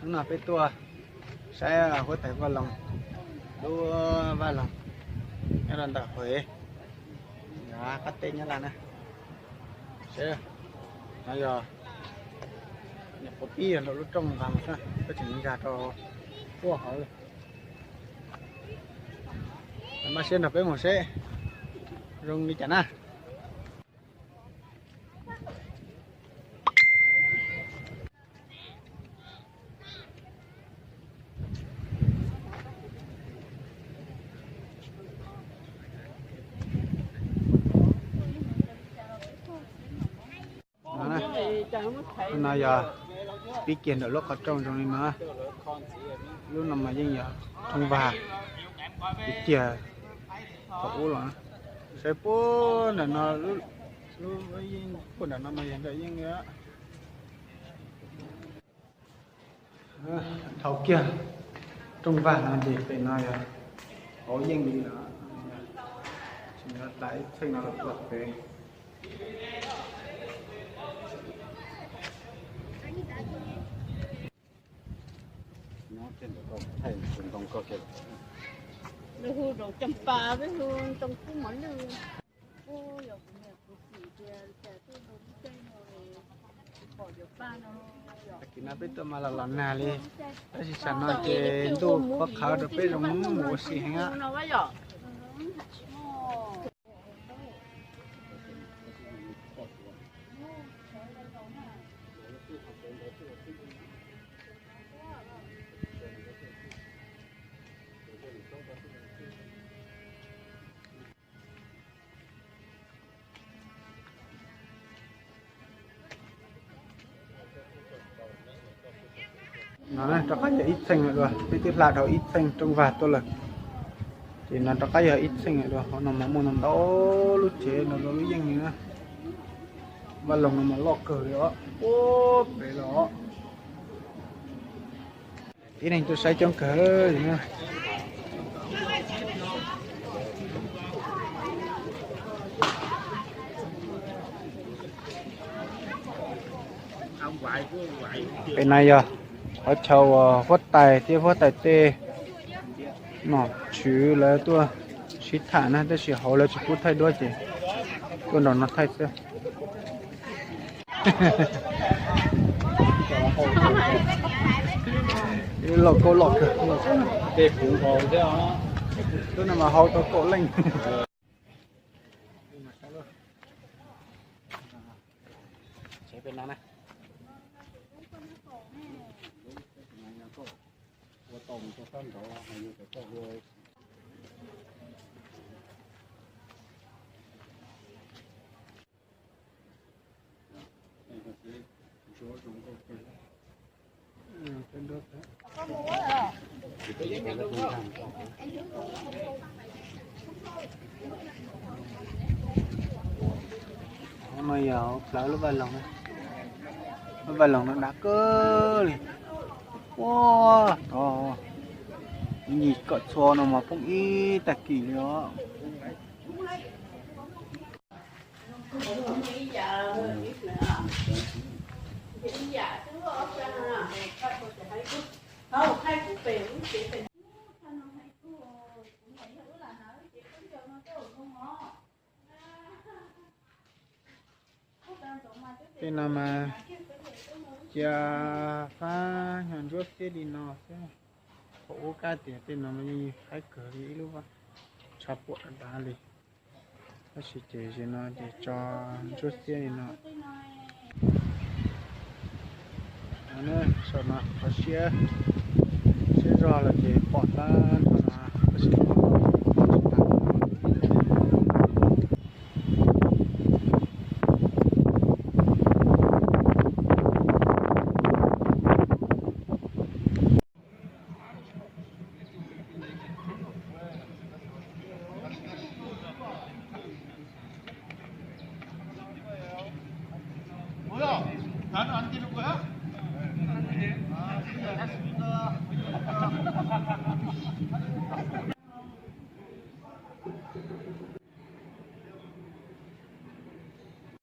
Hnub no peb tuaj saib huab tais Vaj Loos, lub Vaj Loos nyob rau ntawm Huv, qab teb Nyab Laj na. Seb, no yog nyuam qhuav pib yog nram lub rooj vag mas xwb, peb tseem nkag rau puag hauv. Maj siab nrog peb mus seb zoo li cas na. No yog pib kiag ntawm lub qhov rooj zoo li no. Lub no mas yeej yog rooj vag, pib kiag thaum ub los. Saib puag nram no, lub, puag nram no mas yog nram yeej li. Dhau kiag rooj vag no ces pem no yog hauv yeej li lawm. Tsis nyob tas ib txheej no los puag pem. Tag kis no peb tuaj mas los los nag li, tab sis tam no ces ntuj qhuav qhawv rau peb zoo mus ua si heev. No rov qab yog ib txheej lawm dua, peb twb hla dhau ib txheej rooj vag tuaj lawm. Ces no rov qab yog ib txheej lawm dua, qhov no mas muaj ntau ntau lub tsev ntau ntau lub yeej li na. Vaj Loos no mas loj kawg li os, puag pem los os. Tib neeg tuaj saib coob kawg. Pem no yog qhov chaw uas huab tais thiab huab tais tej nom tswv lawv tuaj sib tham na, tab sis hauv lawv tsis pub thaij duab ces tuaj nraum no thaij xwb. Ib lauj kaub loj kawg, tuaj no mas haus tau kaum leej. No yog plawv lub vaj loog, lub vaj loog no dav kawg li. Ua, tod, nyuam kom txhua no mas poob ib tag kis li os. Tej no mas cia fab nyob ntsuab xiab li no xwb. Thaum ub kab tias tej no mas yeej haib kawg li, ib lub vaj tshav puam dav dav li. Tab sis ces no ces tso ntsuab xiab li no. Saum no qhov siab, siab zog los ces pom tag nrho no, tab sis